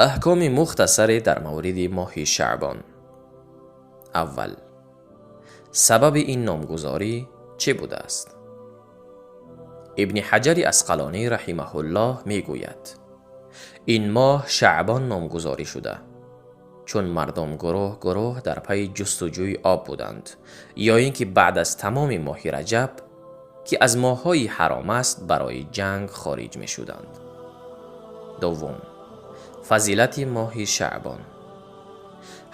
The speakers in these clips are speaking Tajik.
Аҳкоми мухтасаре дар мавриди моҳи Шаъбон. Аввал, сабаби ин номгузорӣ чӣ будааст? Ибни Ҳаҷари Асқалонӣ раҳимаҳуллоҳ мегӯяд: ин моҳ Шаъбон номгузорӣ шуда, чун мардум гурӯҳ гурӯҳ дар пайи ҷустуҷӯи об буданд, ё ин ки баъд аз тамоми моҳи Раҷаб, ки аз моҳҳои ҳаром аст, барои ҷанг хориҷ мешуданд. Дуввум, фазилати моҳи Шаъбон.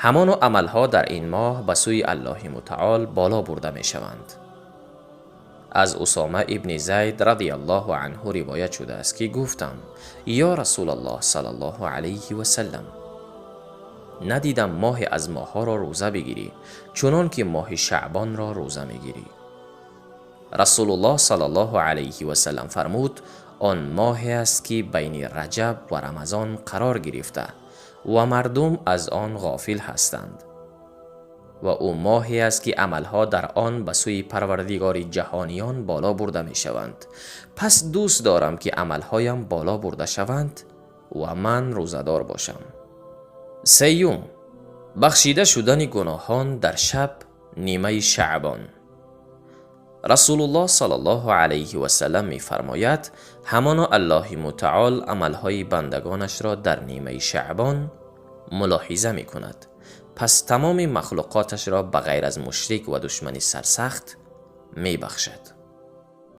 Ҳамоно амалҳо дар ин моҳ ба сӯи Аллоҳи Мутаол боло бурда мешаванд. Аз Усома ибни Зайд радиаллоҳу анҳу ривоят шудааст, ки гуфтам: ё Расулаллоҳ саллаллоҳу алайҳи васаллам, надидам моҳе аз моҳҳоро рӯза бигирӣ, чунон ки моҳи Шаъбонро рӯза мегирӣ. Расулуллоҳ саллаллоҳу алайҳи васаллам фармуд: он моҳе аст, ки байни Раҷаб ва Рамазон қарор гирифта ва мардум аз он ғофил ҳастанд, ва ӯ моҳе аст, ки амалҳо дар он ба сӯи Парвардигори ҷаҳониён боло бурда мешаванд. Пас дӯст дорам, ки амалҳоям боло бурда шаванд ва ман рӯзадор бошам. Сеюм, бахшида шудани гуноҳон дар шаб нимаи Шаъбон. Расулуллоҳ саллаллоҳу алайҳи васаллам мефармояд: ҳамоно Аллоҳи Мутаол амалҳои бандагонашро дар нимаи Шаъбон мулоҳиза мекунад, пас тамоми махлуқоташро ба ғайр аз мушрик ва душмани сарсахт мебахшад.